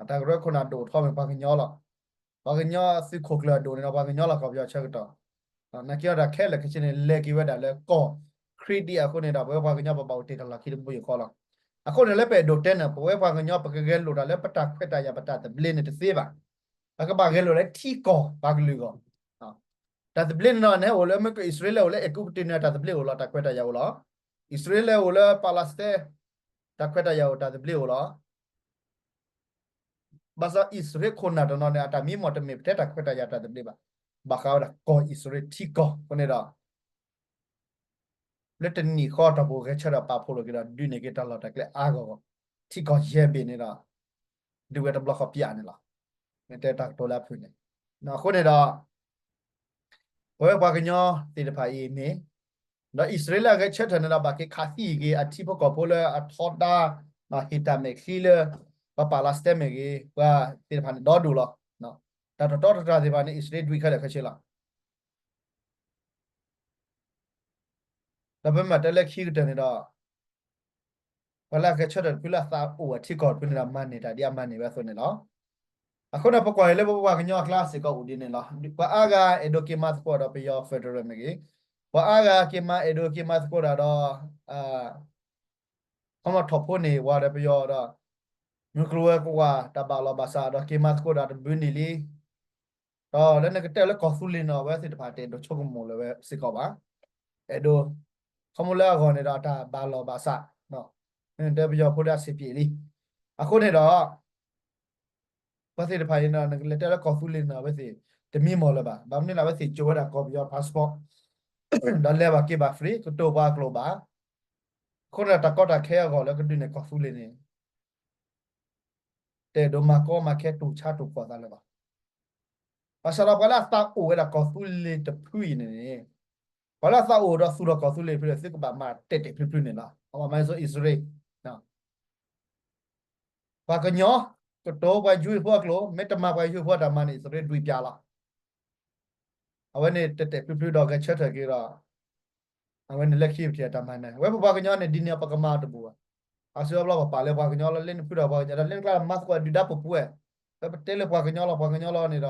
တၢ်ကရၢခိၣ်နၢ်ဒိၣ်ထီၣ်မ့ၢ်ပှၤကညီလီၤ. ပှၤကညီသုးခိၣ်ကျၢၢ်အဒိၣ်န့ၣ်ဒီးပှၤကညီလီၤ ကီၢ်ပယီၤဆၢကတီၢ်. နာ်က့အီၤတၢ်ခဲလၢာ်ခဲဆ့န့ၣ် လဲၤက့ၤဝဲဒၣ်လၢကီၢ်ခရံာ်ဒ်အဃိန့ၣ်ဒီး ပဝဲပှၤကညီပဘၣ်အိၣ်တ့ၢ်တၢ်လီၢ်ခံတဘိယူၢ်ဃီလီၤ. အဃိန့ၣ်လၢပအဲၣ်ဒိးတဲန့ၣ် ပဝဲပှၤကညီ ပကဂဲၤလိာ်တၢ်လၢပတၢ်ခွဲးတၢ်ယာ်ပတၢ်သဘျ့န့ၣ်တသ့ဘၣ်. ပကဘၣ်ဂဲၤလိာ်လၢထံကီၢ်ပှၤကလုာ်အဂီၢ် တၢ်သဘျ့န့ၣ်ဒီးန့ၣ် အိၣ်လၢမ့ၢ်က အံၣ်စရ့လးအိၣ်လၢအဲၤကူပတူးန့ၣ် တၢ်သဘျ့အိၣ်လီၤ, တၢ်ခွဲးတၢ်ယာ်အိၣ်လီၤ. အံၣ်စရ့လးအိၣ်လၢပၤလးစတဲ တၢ်ခွဲးတၢ်ယာ်အိၣ် တၢ်သဘျ့အိၣ်လီၤ. ဘၣ်ဆၣ်အံၣ်စရ့လးခိၣ်နၢ်တနီၤန့ၣ် အတၢ်မံမီၢ်တမ့ၢ်ပတဲတၢ်ခွဲးတၢ်ယာ်တၢ်သဘျ့ဘၣ်. ဘၣ်ဃးဝဲဒၣ်ကီၢ်အံၣ်စရ့လးထံကီၢ်အဃိန့ၣ်ဒီး လၢတနံၣ်ဃီတၢ်ပူၤဂဲၤဆၢထၢၣ်ပာ်ဖှိၣ်လိာ်က့ၤဒီး ဒုးန့ၢ်က့ၤတၢ်လီၢ်တၢ်ကျဲအါဂီၢ်ဂီၢ်, ထံကီၢ်ယဲၢ်ဘ့ၣ်န့ၣ်ဒီး ဒုးဝဲတဘျီဃီပျၢ်န့ၣ်လီၤ. မ့ၢ်တဲတၢ်ကတိၤလၢအဖုၣ်န့ၣ်, အဃိန့ၣ်ဒီး ပဝဲပှၤကညီသ့ၣ်တဖၣ်အံၤမ့ၢ် ဒီးအံၣ်စရ့လးဂဲၤဆၢထၢၣ်န့ၣ်ဒီး ဘၣ်က့ၤခးသံက့ၤအထံဖိကီၢ်ဖိလၢအထီဒါ ဟ့ၣ်တၢ်မဲာ်ချံလၢ ပှၤပၤလးစတဲမ့ၢ်ဂ့ၤ ပှၤသ့ၣ်တဖၣ်န့ၣ်ဒီဒူၣ်လီၤ. တၢ်တတီတတြၢ်သ့ၣ်တဖၣ်န့ၣ် အံၣ်စရ့လးဒွံးခဲလၢာ်ခဲဆ့လီၤ. ဒီးပမ့ၢ်တဲလၢခံကတၢၢ်န့ၣ်ဒီး ပှၤလၢအဂဲၤဆၢထၢၣ်တဖုလၢအသးအိၣ်အထံကီၢ်တဖုန့ၣ်ဒီး မၤန့ၢ်တၢ်ဒ်အမၤန့ၢ်ဝဲအသိးန့ၣ်လီၤ. အဃိန့ၣ် ပကွၢ်က့ၤလၢပပှၤကညီအကျါစ့ၢ်ကီးအိၣ်ဒ်န့ၣ်လီၤ. ပှၤအါဂၤအဲၣ်ဒိးက့ၤမၤသကိးဒီးပယီၤ federal မ့ၢ်ဂ့ၤ, ပှၤအါဂၤက့ၤမၤအဲၣ်ဒိးက့ၤမၤသကိးတၢ်ဒီး ခီမီထီၣ်ဖိန့ၢ်ဝၤဒီးပယီၤဒီး မုၢ်ကျိၤဝဲၤကွာ်တၢ်ဘၣ်လီၤဘၣ်စးဒီးက့ၤမၤသကိးတၢ်တဘျုးနံၣ်လံ ဒီးလၢနကတဲလၢကီၢ်သူလ့ၤန့ၣ် အဝဲသ့ၣ်တဖၣ်တအဲၣ်ဒိးဆိကမိၣ်လၢၤဝဲစ့ၢ်ကီးဘၣ်. အဲၣ်ဒိး ခီမီလၢအဂီၢ်န့ၣ်ဒီးတၢ်ဘၣ်လီၤဘၣ်စး တဲပယီၤဖိဒီးအဆင်ပြေလံ. အဃိန့ၣ်ဒီး ပှၤသ့ၣ်တဖၣ်အံၤန့ၣ် နကလဲၤတဲလၢကီၢ်သူလ့ၤန့ၣ် အဝဲသ့ၣ်တမံမီၢ်လၢၤဘၣ်. ဘၣ်မနုၤလဲၣ် အဝဲသ့ၣ်ကၠိဝဲဒၣ်ကီၢ်ပယီၤ passport ဒီးလဲၤဘၣ်က့ၤဘၣ် free ကတိၤပှၤအကျိာ်ဘၣ်. အဃိန့ၣ်ဒီးတၢ်ကီတၢ်ခဲအဂီၢ်လၢကဒုးန့ၢ်ကီၢ်သူလ့ၤန့ၣ် တအဲၣ်ဒိးမၤကီမၤခဲတူၢ်ဆါတူၢ်ကီၢ်သးလၢၤဘၣ်. ဘၣ်ဆၣ်ဒီးပှၤလၢအသးအိၣ်ဝဲဒၣ်ကီၢ်သူလ့ၤတဖုအံၤန့ၣ်န့ၣ် ပှၤလၢအသးအိၣ်ဒီးသူၣ်ထီၣ်ကီၢ်သူလ့ၤဖုဒီး သုကဘၣ်မၤတဲာ်တဲာ်ဖျုးဖျုးန့ၣ်လီၤ. အဝဲမၤစိအံၣ်စရ့လး ပှၤကညီ ကတိၤပှၤယွၤဖိအကျိာ် မ့ၢ်တမၤပှၤယွၤဖိအတၢ်မၤန့ၣ် အံၣ်စရ့လးဒွံးပျၢ်လီၤ. အဝဲန့ၣ်တဲာ်တဲာ်ဖျုးဖျုးဒီးဂဲၤဆၢထၢၣ်က့ၤဒီး အဝဲန့ၣ်လၢခံပထံၣ်အတၢ်မၤနၢၤ အဝဲပပှၤကညီန့ၣ် ဒ်န့ၣ်ပကမၤတဘူၣ်ဘၣ်. အါစုအါဘျီပပာ်လၢပှၤကညီလီၤ လၢနဖုဒီးပှၤကညီ ဒီးလၢနကျါမၤသကိးဒုၣ်ဒါပပှဲၤ ပတဲလၢပှၤကညီလီၤ ပှၤကညီလီၤန့ၣ်ဒီး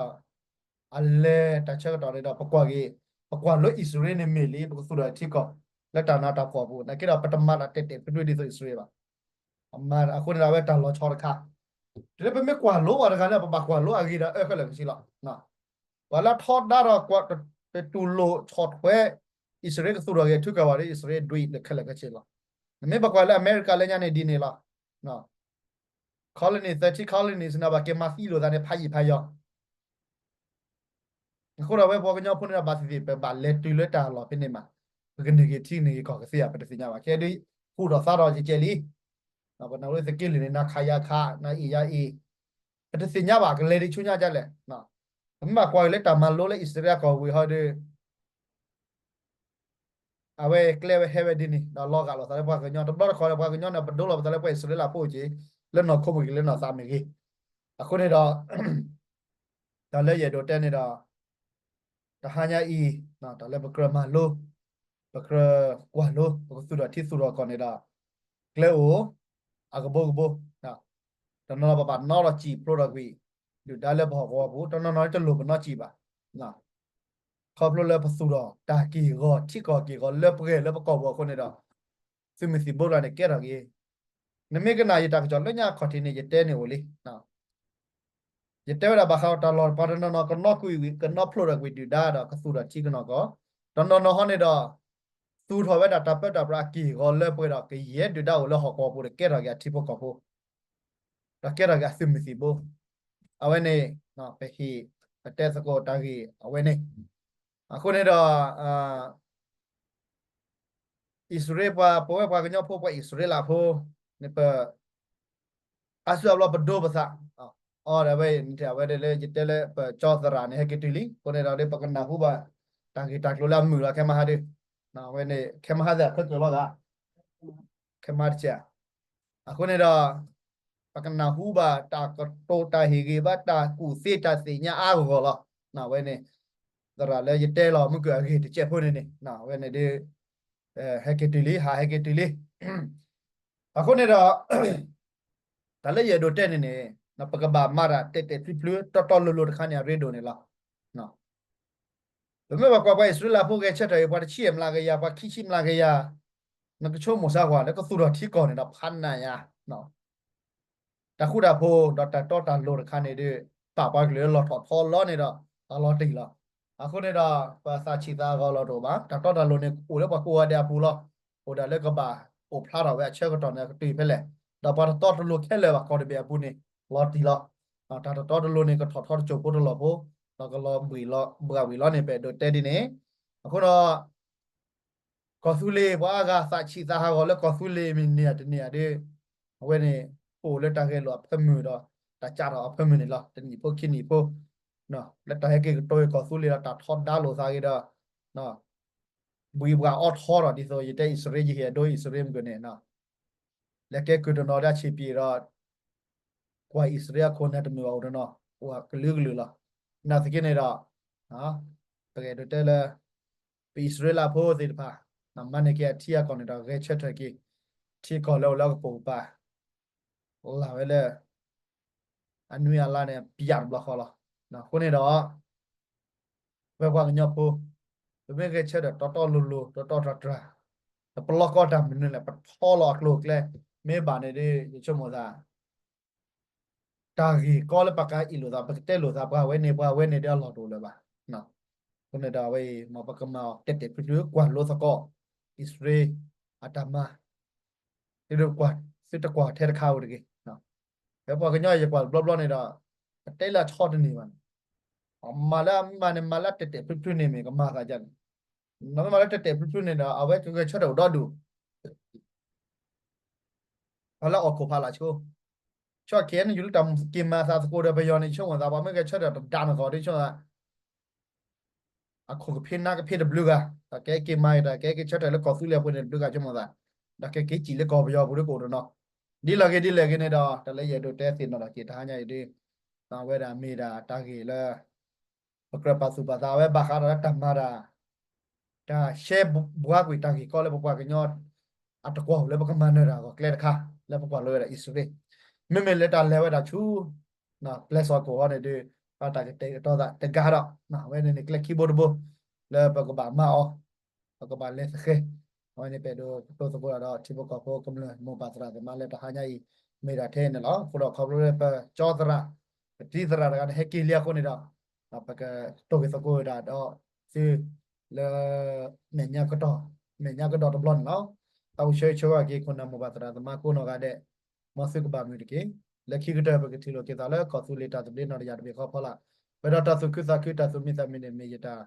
အလဲၤတၢ်ဆၢကတီၢ်န့ၣ်ဒီး ပကွၢ်က့ၤ ပကွၢ်လိအံၣ်စရ့လးန့ၣ်မ့ၢ်လံ ပကသူၣ်ထီၣ်ထံကီၢ် လၢတၢ်နးတၢ်ဖှီၣ်အပူၤ နာ်က့ဒီး ပတမၤတၢ်တဲာ်တဲာ်ဖျုးဖျုးဒ်သိးအံၣ်စရ့လးဘၣ်. အဃိန့ၣ်ဒီး အဝဲတၢ်လီၤဆီတခါ တုၤလၢပမ့ၢ်ကွၢ်လိပှၤတဂၤန့ၣ် ပဘၣ်ကွၢ်လိအဂ့ၤဒီးအၢခဲလၢာ်ခဲဆ့လီၤ. ပှၤလၢထီဒါဒီး တတူၢ်လိာ်ဆီၣ်ထွဲ အံၣ်စရ့လးကသူၣ်ထီၣ်က့ၤထံကီၢ်ဘၣ်ဒီး အံၣ်စရ့လးဒွံးလၢခဲလၢာ်ခဲဆ့လီၤ. နမ့ၢ်ဘၣ်ကွၢ်လၢအမဲရကၤလၢညါန့ၣ်ဒ်န့ၣ်လီၤ. colony thirteen colonies န့ၣ် ဘၣ်က့ၤမၤသံလိာ်သးန့ၣ် ဖးယံာ်ဖးယီၤ အဃိဒီး အဝဲပှၤကညီဖိန့ၣ်ဒီး ဘၣ်သ့ၣ်သ့ၣ် ပဘၣ်လဲၤတုၤလၢတၢ်လီၢ်ဖဲန့ၣ်မး ပကန့ၢ်က့ၤထံန့ၢ်က့ၤကီၢ်ကသ့ဧါ ပတသ့ၣ်ညါဘၣ်. ခဲဒုး ဟူးထီၣ်သါထီၣ်ကဲကဲလံ ပနၢ်ဟူလၢသုးက့လွံၢ်န့ၣ် နၤခးယၤခး နၤအ့ၣ်ယၤအ့ၣ် ပတသ့ၣ်ညါဘၣ် ကလဲၤဒံးဆူညါဒ်လဲၣ်. ပမ့ၢ်ဘၣ်ကွၢ်က့ၤလၢတၢ်မၤလိလၢအံၣ်စရ့လးကီၢ်ဝံၤဟီဒီး အဝဲကျဲဝဲဟဲဝဲဒ်န့ၣ် ဒီးလီၤဂာ်လိာ်သးလၢပှၤကညီ တဘျီတခီၣ်ဒီးပှၤကညီန့ၣ် ပဒိလီၤပသးလၢပှၤအံၣ်စရ့လးဖိက့ၤ လၢနီၢ်ခိမ့ၢ်ဂ့ၤ လၢနီၢ်သးမ့ၢ်ဂ့ၤ. အဃိန့ၣ်ဒီး တၢ်လၢယအဲၣ်ဒိးတဲန့ၣ်ဒီး တဟါညါအံၤ တၢ်လၢပကြၢးမၤလိ ပကြၢးကွၢ်လိ ပကသူၣ်ထီၣ်ထံသူၣ်ထီၣ်ကီၢ်န့ၣ်ဒီး ကျဲအိၣ် အကဘိကဘိ တနီၤပဘၣ်နီလီၤစံာ်ဖျိထီၣ်ကွံာ် ဒုၣ်ဒါလၢပဟီၣ်ကဝီၤပူၤ တနီၤနီၤတလိၣ်ပနီစံာ်ဘၣ်. ခီဖျိလၢပသူၣ်ထီၣ်တၢ်က့ၢ်ဂီၤ ထံကီၢ်က့ၢ်ဂီၤလၢပှဲၤလၢပကီၢ်ပူၤအဃိန့ၣ်ဒီး သုးမုၢ်သံၣ်ဘိတဂၤန့ၣ်ကဲထီၣ်က့ၤ နမ့ၢ်ကနၣ်ယတၢ်ကစီၣ်လၢညါအခီၣ်ထံးန့ၣ် ယတဲန့ၣ်အိၣ်လံ. ယတဲဝဲဒၣ်ဘၣ်ဃးတၢ်လီၢ်ပှၤတနီၤနီၤကနီကွံာ်ဝံၤ ကနီဖျိးထီၣ်ကွံာ်ဒုၣ်ဒါဒီးကသူၣ်ထီၣ်ထံကနီၢ်ကီၢ်, တနီၤနီၤဟီန့ၣ်ဒီး သူၣ်ထီၣ်ဝဲဒၣ်တၢ်ပၢတၢ်ပြးအက့ၢ်ဂီၤလၢပှဲၤဒီးကယဲၢ်ဒုၣ်ဒါအိၣ်လၢဟီၣ်ကဝီၤပူၤဒီးကဲထီၣ်က့ၤအထံဖိကီၢ်ဖိ ဒီးကဲထီၣ်က့ၤအသုးမုၢ်သံၣ်ဘိ, အဝဲန့ၣ် ပဟ့ၣ် ပတဲသကိးတၢ်ဂ့ၢ်အဝဲန့ၣ်, အဃိန့ၣ်ဒီး အံၣ်စရ့လးပှၤ ပဝဲပှၤကညီဖိ ပှၤအံၣ်စရ့လးဖိန့ၣ် ပ အါစုအါဘျီပဒိပသး, အီၤဒၣ်ဝဲ အဝဲဒၣ်လၢယတဲလၢပကၠီသရၣ်န့ၣ် ဟဲက့ၤတုၤလံ, အဃိန့ၣ်ဒီး ပကနၢ်ဟူဘၣ် တၢ်ဂ့ၢ်တၢ်ကျိၤလၢအမုာ်လီၤ ခဲမဟါဒုး, အဝဲန့ၣ် ခဲမဟါသ့ၣ်အချၢကၢၤလီၤဂာ် ခဲမဟါတကဲး, အဃိန့ၣ်ဒီး ပကနၢ်ဟူဘၣ်တၢ်ကတိၤတၢ်ဟ့ၣ်ဂ့ၤဘၣ်တၢ်ကူၣ်သ့တၢ်သ့ၣ်ညါအါဂီၢ်ဂီၢ်လီၤ. အဝဲန့ၣ် သရၣ်လၢယတဲလီၤမုၢ်ကၢၢ်အဂ့ၢ်တကဲးဖိန့ၣ်န့ၣ် အဝဲန့ၣ်ဒုး ဟဲက့ၤတုၤလံ ဟးဟဲက့ၤတုၤလံ အဃိန့ၣ်ဒီး တၢ်လၢယအဲၣ်ဒိးတဲန့ၣ်န့ၣ် ပကဘၣ်မၤတၢ်တဲာ်တဲာ်ဖျုးဖျုး တီတီလိၤလိၤတခါန့ၣ် အရ့ဒိၣ်န့ၣ်လီၤ. ပမ့ၢ်ဘၣ်ကွၢ်ပှၤအံၣ်စရ့လးဖိဂဲၤဆၢထၢၣ်အံၤ ပှၤတဆံယဲၢ်မျးကယၤ ပှၤခံဆံမျးကယၤ နကဆိကမိၣ်စၢ်ကွၢ် လၢကသူၣ်ထီၣ်ထံကီၢ်န့ၣ်ဒီး ဖးနးယါ တၢ်ဃူတၢ်ဖိးဒီးတၢ်တီတၢ်လိၤတခါန့ၣ်ဒီး ပာ်ပှၤကလုာ်လီၤထီၣ်ထီလီၤန့ၣ်ဒီး အလီၤတံၢ်လီၤ. အဃိန့ၣ်ဒီး ပသးဆံးသးဟးဂီၤလီၤတအိၣ်ဘၣ်. တၢ်တီတၢ်လိၤန့ၣ် အိၣ်လၢပှၤကိးဂၤဒဲးအပူၤလီၤ. အိၣ်ဒၣ်လၢကဘၣ်အိၣ်ဖျါထီၣ်ဝဲအဆၢကတီၢ်န့ၣ် အကတုၤဖဲလဲၣ်. ဒီးပှၤတတီတလိၤခဲလၢာ်ဘၣ် ကီၢ်တဘ့ၣ်အပူၤန့ၣ် လီၤတံၢ်လီၤ. တၢ်တတီတလိၤန့ၣ် ကထီၣ်ထီတစိၢ်ဖိတလီၢ်ဖိ ဒီးကလီၤဘှံးလီၤ ဘှးဝံၤလီၤန့ၣ် ပအဲၣ်ဒိးတဲဒ်န့ၣ်. အဃိဒီး ကီၢ်သူလ့ၤပှၤအါဂၤသးဆံးသးဟးဂီၤလၢကီၢ်သူလ့ၤမ့ၢ်န့ၢ်ဧါတန့ၢ်ဧါဒီး အဝဲန့ၣ် အိၣ်လၢတၢ်ဂဲၤလိာ်အဖၢမုၢ်ဒီး တၢ်ကးထီၣ်အဖၢမုၢ်န့ၣ်လီၤ. တနံၣ်ဖိခံနံၣ်ဖိ လၢတၢ်ဟဲက့ၤကတိၤကီၢ်သူလ့ၤဒီး တၢ်ထီဒါလိာ်သးဂ့ၤဒီး ဘှံးဘှးအီထီဒီး ဒ်သိးယတဲအံၣ်စရ့လး ယဟ့ၣ်အဒိအံၣ်စရ့လးမုၢ်ကန့ၣ် လဲၤကဲကုၢ်တနီၤဒီးဆံးပံၤဒီး ကွၢ်အံၣ်စရ့လးအခိၣ်နၢ်တမုာ်ဘၣ်အိၣ်တနီၤ အိၣ်ကလုာ်ကလုာ်လီၤ. နာ်သက့န့ၣ်ဒီး ပကအဲၣ်ဒိးတဲလၢ ပအံၣ်စရ့လးဖိသ့ၣ်တဖၣ် မၤန့ၢ်က့ၤအထံအကီၢ်န့ၣ်ဒီး ဂဲၤဆၢထၢၣ်က့ၤ ထံကီၢ်လၢအိၣ်လၢအကပိာ်ကပၤ လၢ်ဝဲလၢ အနွံအလါန့ၣ် ပျၢ်တဘျီဃီလီၤ. အဃိန့ၣ်ဒီး ဝဲပှၤကညီဖိ ပမ့ၢ်ဂဲၤဆၢထၢၣ်တီတီလိၤလိၤ တီတီတြၢ်တြၢ် ဒီးပလီၢ်ကီတၢ်မနုၤလဲၣ် ပထီလီၤအကျိၤအကျဲ မ့ၢ်ဘၣ်န့ၣ်ဒီး ယဆိကမိၣ်သး တၢ်ဂ့ၢ်ကီလၢပကအံးလိာ်သး ပကတဲလိာ်သး ပှၤဝဲန့ၣ် ပှၤဝဲန့ၣ်ဒီးအလီၢ်တအိၣ်လၢၤဘၣ်. အဃိန့ၣ်ဒီးအဝဲအံၤ မ်ပကမၤအီၤတဲာ်တဲာ်ဖျုးဖျုး ကွၢ်လိသကိး အံၣ်စရ့လးအတၢ်မၤ သုတကွၢ်ထဲတခါဧိၤတဂ့ၤ. ဖဲပှၤကညီယကွၢ်တဘျီဘျီန့ၣ်ဒီး ပတဲလၢအဆီတန့ၢ်ဘၣ်န့ၣ် မၤလၢအမၤန့ၣ် မၤလၢတဲာ်တဲာ်ဖျုးဖျုးန့ၣ်မ့ၢ်ကမၤသးဒ်န့ၣ် မ့ၢ်မၤလၢတဲာ်တဲာ်ဖျုးဖျုးန့ၣ်ဒီး အဝဲကဂဲၤဆၢထၢၣ်အိၣ်ဒီဒူၣ် ဖဲလၢအီၣ်ခိၣ်ဖးလၢ်ဆိ ဆီၣ်ခဲအံၤန့ၣ် ယူၤလၢတၢ်က့ၤမၤသးသကိးဒီးပယီၤန့ၣ် ဆိကမိၣ်သး ပှၤမ့ၢ်ဂဲၤဆၢထၢၣ်တဒၣ်နဂီၢ်ဒီး ဆိကမိၣ်သး အခိၣ်ကဖ့နါကဖ့တဘျုးဂၤ ဒီးကဲက့ၤမၤက့ၤတၢ် ကဲက့ၤဆၢထၢၣ်လၢကီၢ်သူလ့ၤအပူၤန့ၣ်တဘျုးဂၤ ဆိကမိၣ်သး ဒီးကဲက့ၤစံၣ်လၢကီၢ်ပယီၤပူၤဒ်ကအိၣ်တနီၤ ဒ်လဲၣ်ဂ့ၤဒ်လဲၣ်ဂ့ၤန့ၣ်ဒီး တၢ်လၢယအဲၣ်ဒိးတဲသ့ၣ်နီၣ်ထီၣ်က့ၤတဟါညါအံၤဒ် အဝဲဒၣ်မ့ၢ်ဒၣ်တၢ်ဂ့ၢ်လၢ ပကြၢးပာ်သူၣ်ပာ်သးဝဲဘၣ်ဃးဒီးတၢ်မၤတၢ် တၢ်ရှဲဘှါကွံာ်တၢ်ဂ့ၢ်ကီလၢပပှၤကညီ အတကွီၢ်လၢပကမၤနၢၤတၢ်အဂီၢ်ကျဲတခါ လၢပကွၢ်လိဝဲဒၣ်အံၣ်စရ့လး မ့မ့ၢ်လၢတၢ်လဲၤဝဲဒၣ်ဆူ ပျဲၢ်စီၣ်ကိၣ်ဟီန့ၣ်ဒီး တၢ်ကတဲာ်ကတီၤသးတဂၤဒီး အဝဲန့ၣ်န့ၣ်ကျဲခံဘိတဘိ လၢပကဘၣ်မၤအီၤ ပကဘၣ်လဲၤသဃဲၤ အဝဲန့ၣ်ပအဲၣ်ဒိးကတိၤသကိးတၢ်ဒီးထံဖိကီၢ်ဖိကမျၢၢ်မိၢ်ပၢ်သရၣ်သမါလၢတဟါညါအံၤ မ့ၢ်ဒၣ်ထဲန့ၣ်လီၤ. အဃိဒီးခီဖျိလၢပကၠီသရၣ် ပတံၤသရၣ်တဂၤန့ၣ် ဟဲက့ၤလံအဃိန့ၣ်ဒီး ပကတိၤက့ၤသကိးဝဲဒၣ်ဒီးသု လၢ မဲာ်ညါကတီၢ် မဲာ်ညါကဒီးတဘျီန့ၣ်လီၤ. တၢ်အိၣ်ဆၢဂ့ၤဆၢဝါက့ၤခိၣ်နၢ်မိၢ်ပၢ်သရၣ်သမါကိးနီၢ်ဂၤဒဲး မ်သုကဘၣ်မုာ်တက့ၢ်. လၢခံကတၢၢ်ပကထံၣ်လိာ်က့ၤသးလၢကီၢ်သူလ့ၤတၢ်သဘျ့နီၢ်တယၢ်တဘ့ၣ်ဃီဖီလာ် ပဒီးတၢ်သူၣ်ခုသးခုတၢ်သူၣ်မံသးမံန့ၣ် မ့ၢ်ယတၢ်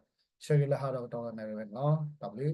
ဆၢဂ့ၤလၢဟးဒီးကတီၢ်နၣ်ရံၣ်ဝဲန့ၣ်လီၤ. တၢ်ဘျုး